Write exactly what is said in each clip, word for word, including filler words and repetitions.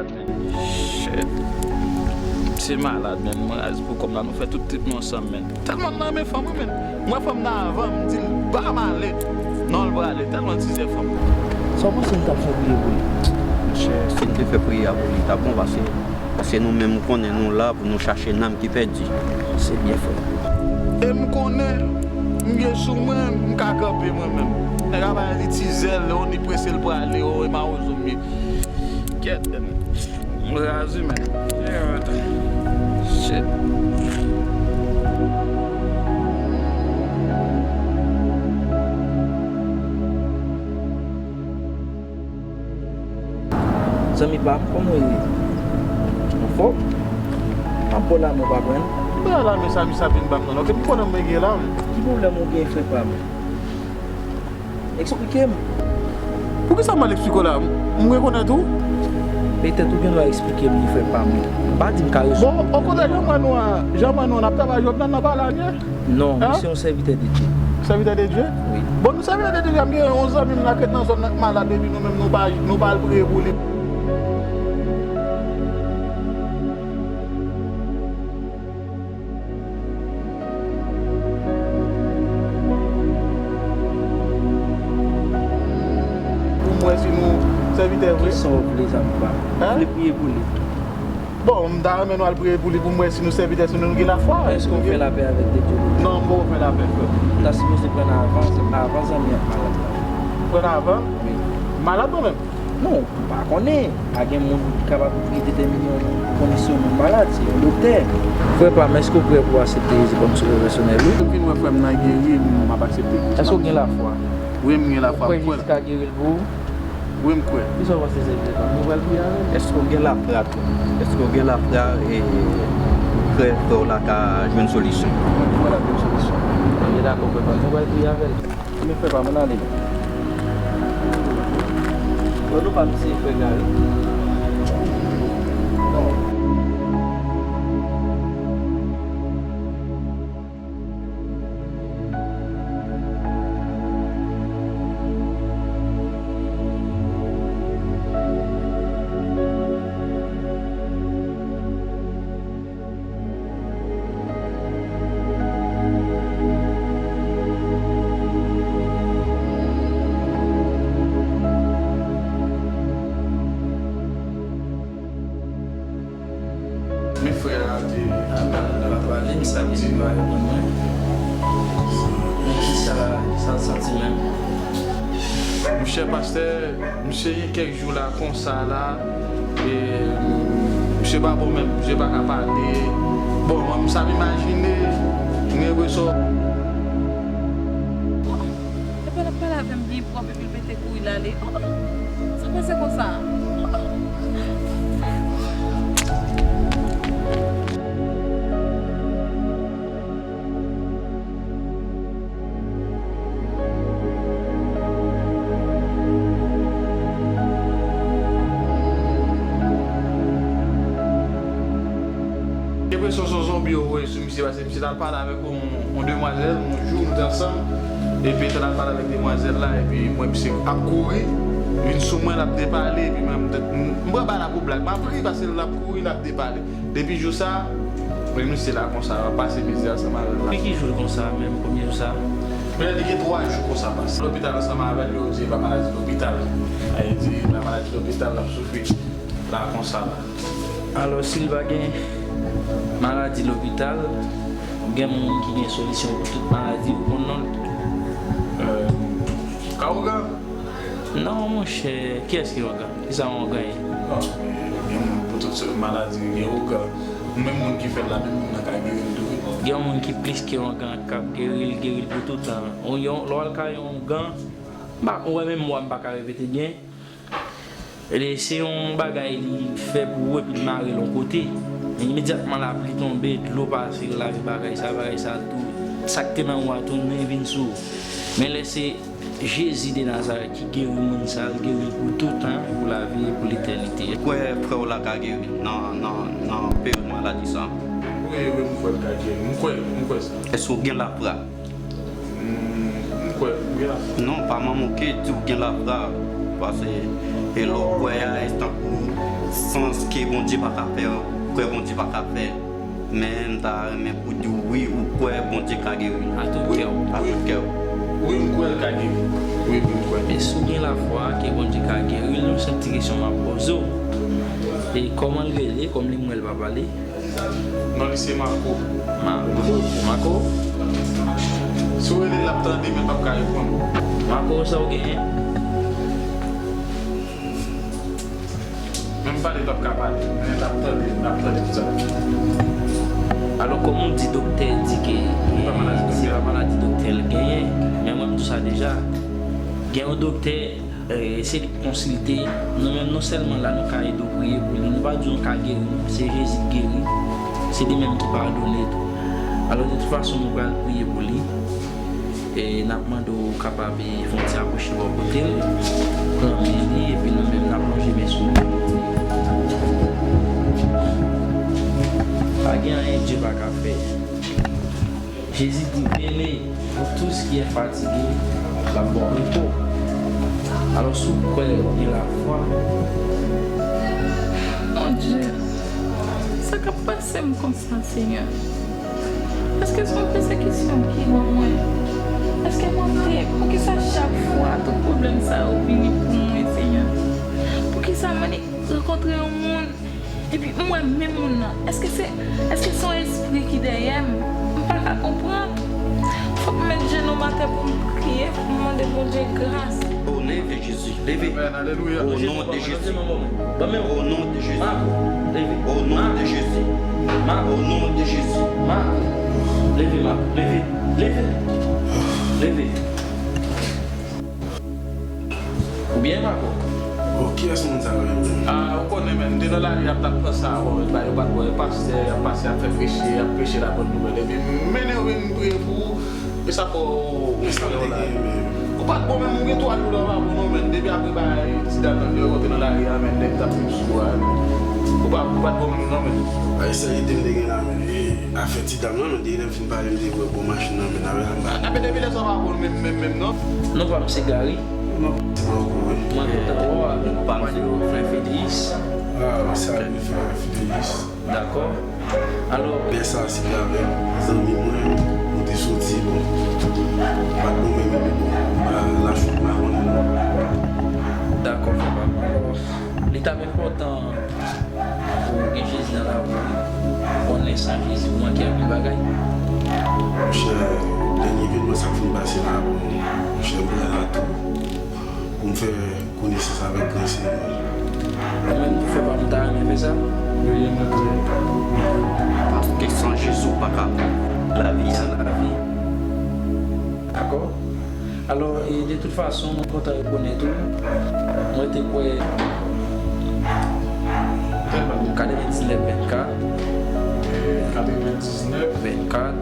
Shit. Misye malad, menn. Mwen raz pou kòb la, nou fè tout trip nou ansanm, menn. Tèlman m nan men fanm, wi, menn. Mwen fanm nan avan, m di l pa m ale. Non, l prale. Tèlman l tizè fanm. Sa w panse m t ap fè priyè pou li? Monchè, si n te fè priyè a pou li, t ap bon, pase, pase nou menm, ou konnen nou la pou nou chache nanm ki pèdi. Se byen, frè. E m konnen, m gen sou mwen, m ka kanpe mwen menm. Nèg la pa di tizè l, o ni prese l prale, o e mawozo m ye. Kèt, menn. Mwen razi, menn. Shit. Zanmi pa m, kòman w ye? Anfòm? M ap ba w lamen, w pa pran l? Ba lamen sa, misye ap vin ba m nan, non. Ke m konnen mwen gen la, m. Ki pwoblèm ou gen, frè pa m? Eksplike m. Poukisa m al eksplike w la? M rekonèt ou. Petèt ou gen dwa eksplike m li, frè pa m. M pa di m ka rezoud pwoblèm. Bon, okontrè, jan m wè nou an, jan m wè nou an, n ap travay jodi a, n ap pale a byen. Non, mi se yon sèvitè de Dye. Sèvitè de Dye? Wi. Bon, nou sèvitè de Dye, m gen yon zanmi m la k ret nan zòn nan k malad, epi nou menm nou pa, nou pa al priye pou li. Pou m wè si nou sèvitè vre. Kisa w vle, zanmi pa m? Hein? M vle priye pou li. Bon, m ta renmen nou al priye pou li pou m wè si nou sèvitè, si nou gen lafwa. Èske w fè lapè avèk Bondye? Non, m poko fè lapè, frè. M ta sipoze pran avan, avan zanmi an malad la. Pran avan? Wi. Malad ou menm? Non, m pa konnen. Pa gen moun ki kapab detèmine yon moun pou konnen si yon moun malad, se yon doktè. Frè pa m, èske w prè pou w aksepte Jezi kòm sovè pèsonèl ou? M vin wè frè m nan geri, m ap aksepte Kris. Èske w gen lafwa? Wi, m gen lafwa, m kwè. Ou kwè Jezi ka geri l pou ou? Wi, m kwè. Kisa w panse, sèvitè pa m? Nou pral priye avè l? Èske w gen lafwa tou? Èske w gen lafwa e ou kwè frè w la ka jwenn solisyon? Wi, m kwè l ap jwenn solisyon. Ebyen dakò, frè pa m. Nou pral priye avè l. Men frè pa m, ann ale. Non, nou pa misye frè Gary. Non. Men frè a te al pale, m salye li pa reponn mwen. Men kisa, kisa l santi menm? Monchè pastè, misye gen kèk jou la konsa la, e misye pa bon menm, misye pa ka pale. Bon, mwen, m sa m imajine, m gen enpresyon. Epa l ap pale avè m byen pwòp epi l mete kouri l ale. Oh, oh. Sa pase konsa? Enpresyon se yon zonbi yo voye sou misye, pase misye t al pale avèk yon, yon demwazèl, yon jou nou te ansanm, epi te al pale avèk demwazèl la, epi m wè misye ap kouri, vin sou mwen, l ap depale, epi mwen, m, m pran bagay la pou blag, m ap ri, pase l ap kouri, l ap depale. Depi jou sa, men misye la konsa, l ap pase mizè ansanm avè l la. Depi ki jou l konsa menm, konbyen jou sa? Men li gen twa jou konsa pase. Lopital ansanm avè l, yo di e pa maladi lopital. Sa vle di, la maladi lopital, l ap soufri la konsa la. Alò, si l pa gen maladi lopital, gen moun ki gen solisyon pou tout maladi, ou konn non l? Euh, ka ougan? Non, monchè, kiyès ki ougan? Kisa yon ougan ye? Non, gen moun pou tout sòt maladi, gen ougan. Ou menm moun ki fè l la, menm moun nan ka geri l tou, wi. Gen yon moun ki plis ke yon ougan k ap geri l, geri l pou toutan. Ou yon, lè w al kay yon ougan, m pa, ou wè menm mwa m pa ka repete byen. E se yon bagay li fè pou ou epi l mare l yon kote. Men imedyatman lapli tonbe, dlo pase, l lave bagay sa, bagay sa tou. Sa k te nan ou a tounen vin sou ou. Men lè se Jezi de Nazarèt ki geri moun sa, l geri l pou toutan, pou lavi e pou letènite. Ou kwè frè w la ka geri nan, nan, nan peryòd maladi sa? Wi, wi, m kwè l ka geri. M kwè, m kwè sa. Èske w gen lafwa? M, m kwè, m gen lafwa. Non, pa manke di w gen lafwa. Paske e lè w kwè a, e tankou sans ke Bondye pa ka fè, ou kwè Bondye pa ka fè. Men m ta renmen pou di w wi, ou kwè Bondye ka geri. A tout kè w. A tout kè w. Wi, m kwè l ka geri. Wi, wi, m kwè. E si w gen lafwa ke Bondye ka geri l, yon sèl ti kesyon m ap poze w. E kòman l rele, kòm li m wè l pa pale? Non, li se Marco. Marco. Marco? Si w rele l, l ap tande, men l p ap ka reponn. Marco, sa w genyen? Menm pale, l p ap ka pale. Men l ap tande, l ap tande tout sa. Alò, kòm ou di, doktè di ke, li pa maladi doktè, se pa maladi doktè l genyen, men mwen, m di w sa deja. Gen yon doktè, eh, se li k konsilte. Nou menm, nou sèlman la, nou ka ede w, priye pou li. Nou pa di w nou ka geri l, se Jezi k geri. Se li menm ki padone tou. Alò, de tout fason, nou pral priye pou li. E n ap mande w kapab fè yon ti apwoche bò kote l, pran men li, epi nou menm n ap lonje men sou li. Pa gen anyen Dye pa ka fè. Jezi di, "Venez, vous tous qui êtes fatigués, l ap ba w repo." Alò, si w kwè, ou gen lafwa. Mon Dieu, sa k ap pase m konsa, Senyè? Èske se yon pèsekisyon ki ban mwen? Èske mwen te, poukisa chak fwa tout pwoblèm sa yo vini pou mwen, Senyè? Poukisa mwen rankontre yon moun, epi m wè menm moun nan? Èske se, èske se yon espri ki dèyè m? M pa ka konprann. Fòk m met jenou m atè pou m priye, pou m mande Bondye gras. O non de Jezi, leve. Amèn, alelouya. O non de Jezi. O non de Jezi. O non de Jezi. O non de Jezi. Leve, Marco, leve. Leve. Leve. Ou byen, Marco? Bon, kiyès moun sa yo ye menm? Ah, ou konnen, men, m te nan lari, y ap t ap pran sa, bon, yo pa t wè pastè, y ap pase, y ap fè preche, y ap preche la bòn nouvèl. Epi, m mennen yo vin priye pou ou, e sa fè w, ou pa t bon, men, m gen twa jou la, ou pa bon, non, men, depi apre bagay, ti dam nan, yo te nan lari a, men, nèg t ap viv sou a, men, ou pa, ou pa t bon, non, men. Ay, serye, te m te gen la, men, e, afè ti dam nan, men, depi lè m fin pale, m te wè bon machin nan, men, avè la, m pa. Ah, men, depi lè sa, w pa bon, menm, menm, menm, non. Non, pa m se Gary. Mwen, mwen kontan wè w avèk konpay ou, frè Fidelis. Ah, mwen salye frè Fidelis. Dakò. Alò, lè sa, se te avèk zanmi mwen, nou te soti, bon. Pa t bon menm, epi bon, m pa lach ou pa konnen non. Dakò, frè pa m. Alò, li t ap enpòtan pou gen Jezi nan lavi w, konnen san Jezi ou manke anpil bagay. Monchè, dènye evènman sa k fin pase la, bon, monchè, m pral la tou. Pou m fè konesans avèk gran Senyè. Mwen menm tou frè pa m, m ta renmen fè sa. Paske san Jezi w pa ka pran lavi a. San lavi. Dakò. Alò, e de tout fason, mwen kontan rekonèt ou. Mwen te kwè katrevendiznèf vennkat. Katrevendiznèf vennkat.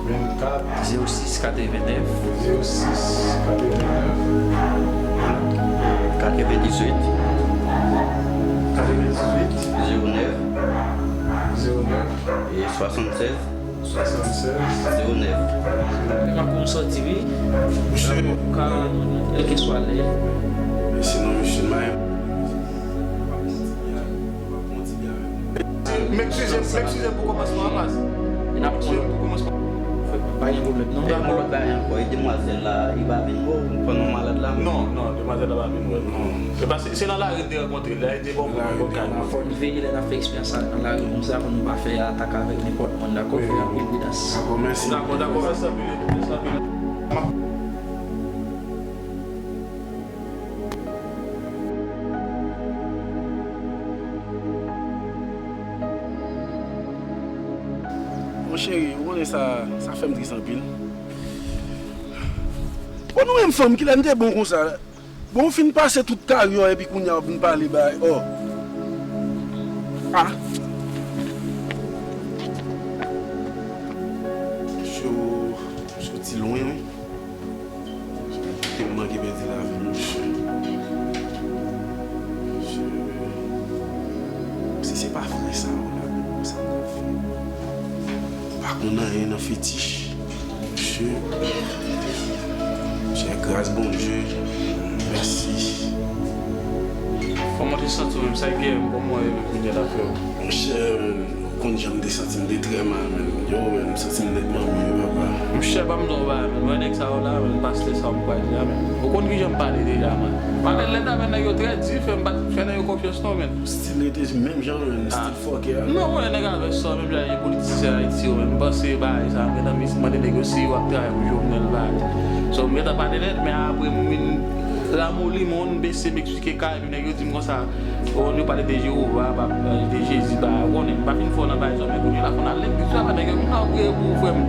Vennkat. Zewo sis katrevennèf. Zewo sis katrevennèf. Katrevendizuit. Katrevendizuit. Zewo nèf. Zewo nèf. E swasannsèz. Swasannsèz. Zewo nèf. Mwen konn sòti, wi. Misye. Ou ka, kèlkeswa lè. Sinon, misye, mwen. M eskize, m eskize pou kòmansman an, mas. M eskize pou kòmansman. Pa gen pwoblèm, non. E yon lòt bagay ankò, e demwazèl la, li pa vin wè w pandan w malad la? Non, non, demwazèl la pa vin wè m, non. Se pa, se, se nan lari n te rankontre l, la, li te ban m yon kòd kay. Fò n veye lè n ap fè eksperyans sa nan lari konsa, pou nou pa fè atak avèk nenpòt moun, dakò? Fè anpil pridans. Dakò, mèsi. Dakò, dakò, mèsi anpil, mèsi anpil. Mon cheri, ou konnen sa, sa fè m tris anpil. Bon, nou menm fanm, kilè n te bon konsa? Bon, w fin pase tout karyè w epi kounye a w vin pale bay, oh. Ah. Cho, soti lwen, wi. Te manke pèdi lavi m, monchè. Monchè, si se pa frè sa yo la, men kòman sa m t ap fè? M pa konn anyen nan fetich, monchè. Monchè, gras Bondye, mèsi. Santi w menm, sa k gen, kòman w ye menm kounye a la, frè m? Monchè, ou konn jan m te santi m, m te trè mal, menm. Yo, menm, m santi m nètman mye, papa. Monchè, pa m di w bagay, menm. Wè nèg sa yo la, menm, pastè sa yo m pral di a, menm. Ou konn kijan m pale deja, menm. Pale lèd avè nèg yo trè di, frè m, pa t fè nèg yo konfyans non, menm. Still rete menm jan, menm. Still fòkè a. Non, wè nèg avè sa, menm jan e politisyen Ayiti yo, menm. M panse bagay sa, menm, mande nèg yo si yo ap travay pou Jovenel, bagay. So, m gentan pale nèt, men apre, m vin ramoli, men m bese, m eksplike kay, epi nèg yo di m konsa, o, nou pale de Jewova, pa, de Jezi, ba, ou konnen, m pa fin fò nan bagay sa, men kounye a la, fò n al legliz la, pa nèg yo vin la, ou priye pou ou, frè m.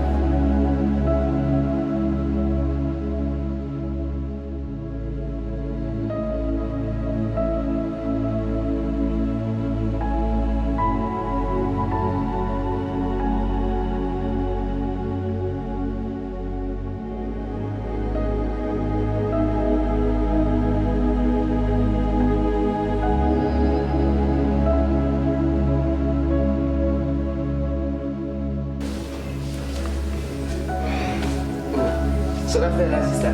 Sa w ap fè la, sista?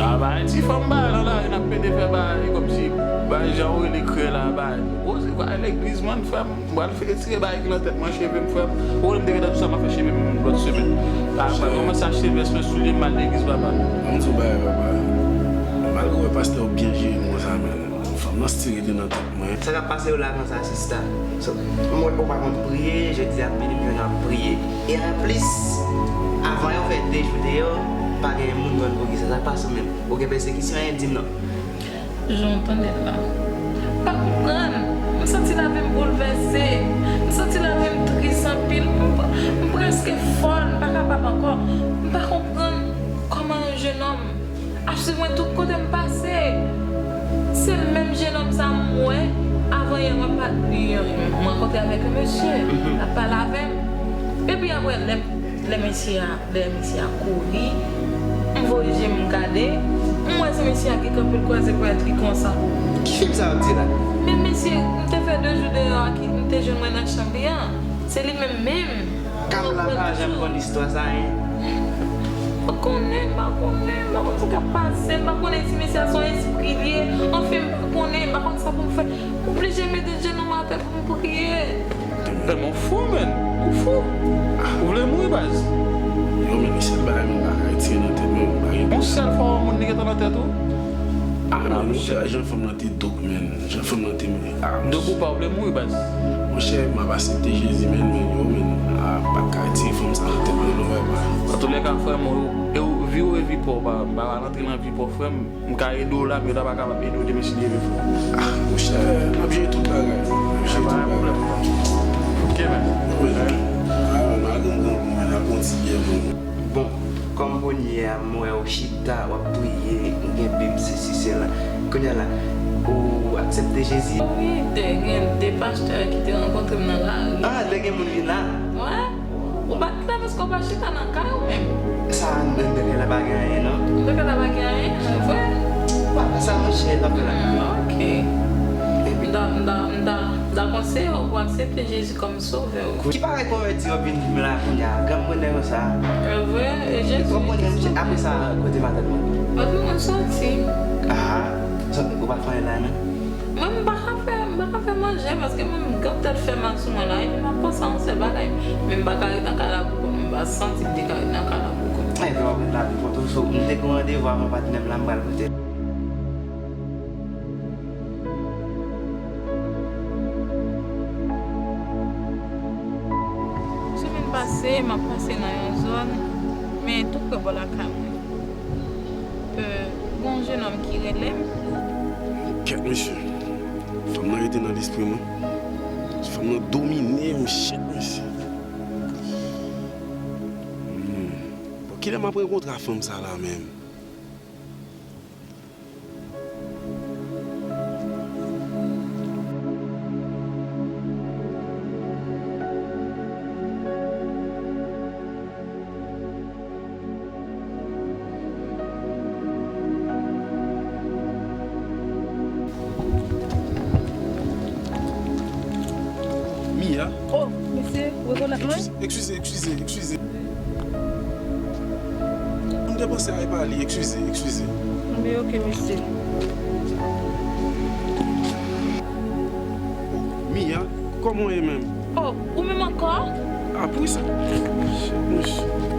A, bay ti fanm bay nan lari, n ap pede fè bay kòmsi bay jan w rele krè la, bay. Poze, bay legliz, man, frè m. M pral fè retire bagay ki nan tèt mwen, cheve m, frè m. Ou wè m te gentan di w sa m ap fè cheve m lòt semèn. A, m pral kòmanse achte vès mwen, soulye m, m al legliz, papa. Ban m di w bagay, papa. Malgre w wè pastè yo byen jere m konsa, men fanm nan still rete nan tèt mwen. Sa k ap pase w la konsa, sista? So, m wè ou pa konn priye, jodi a m vini m jwenn w ap priye. E anplis, avan yo fè de jou deyò, pa gen moun konn pou kisa. Sa k pase w menm? Ou gen pèsekisyon, en, di m non. Jan w tande l la. M pa konprann. M santi lavi m boulvèse. M santi lavi m tris anpil. M, m prèske fòl. M pa kapab ankò. M pa konprann kòman yon jenòm ap swiv mwen tout kote m pase. Se menm jenòm sa m wè avan yè m ap pale, m rankontre avèk yon mesye. L ap pale avè m. Epi apre, lè, lè mesye a Lè misye a kouri, m voye je m gade, m wè se misye a ki kanpe l kwaze ponyèt li konsa. Ki fim sa w ap di la? Men mesye, m te fè de jou deyò a ki m te jwenn mwen nan chanm li an. Se li menm menm. Kamla pa janm konn istwa sa, en. M pa konnen, m pa konnen, m pa konn sa k ap pase, m pa konnen si mesye a se yon espri li ye. Anfen, m pa konnen, m pa konn sa pou m fè. M oblije mete jenou m atè pou m priye. Tèlman w fou, menn. Ou fou. Ou vle mouri, baz? Yo, men, se bagay mwen pa ka retire nan tèt mwen, mwen pa gen. Yon sèl fwa w wè moun li gentan nan tèt ou? Ah, non, monchè, jan fanm nan te dou, menn. Jan fanm nan te, ah. Donk ou pa vle mouri, baz? Monchè, m ap aksepte Jezi, menn, men yo, menn, ah, m pa ka retire fanm sa nan tèt mwen, non, vrèman. Antoulèka, frè m, ou, e ou, vi w e vi pa w, pa, m pa pral antre nan vi pa w, frè m. M ka ede w la, men yo ta pa kapab ede w demen si Dye vle, frè. Ah, monchè, n ap jere tout bagay. N ap jere tout bagay. Ok, men. Wi. Ah, men, al gen gran moun, al gen ti byen moun. Bon, kòm kounye a, m wè w chita, w ap priye, ou gen Bib, sesi, sela. Kounye a la, ou aksepte Jezi? Wi, te gen de pastè ki te rankontre m nan lari. Ah, lè gen moun vin la? Wi. Ou pa t la paske w pa chita nan kay ou menm. Sa, nan, nan kay la pa gen anyen, non? Nan kay la pa gen anyen, se vre? Pa sa, monchè, n ap fè la. Hmm, ok. M ta, m ta, m ta, m ta konseye w pou aksepte Jezi kòm sovè w. Ki parèy konvèti w ap vin di m la kounye a? Granmoun nèg sa. Se vre, e Jezi. Granmoun nèg, monchè, apre sa, kote matant mwen? Matant mwen soti. Ah, sa, ou pa fè anyen la, non? Mwen, m pa ka fè, m pa ka fè manje, paske mwen, m gen tèt fè mal sou mwen la, epi m ap panse a yon sèl bagay, men m pa ka ret nan kay la pou kont mwen, m pa santi m te ka ret nan kay la pou kont mwen. Epi w ap ret la pou kont ou, so, m te gen yon randevou avè yon patnè m la, m pral kote l. Semèn pase, m ap pase nan yon zòn, men tou pre bò lakay mwen. Euh, gon jenòm ki rele m. Kèt, mesye. Fanm nan rete nan lespri mwen. Fanm nan domine m, shit, mesye. Hmm. Bon, kilè m ap rankontre a fanm sa la menm? Mia. Oh, mesye, rekonèt mwen? Eskize, eskize, eskize, eskize. M te panse a e pa li, eskize, eskize. Anben, ok, mesye. Mia, kòman w ye menm? Oh, ou menm ankò? Ah, poukisa? Shit, mouch.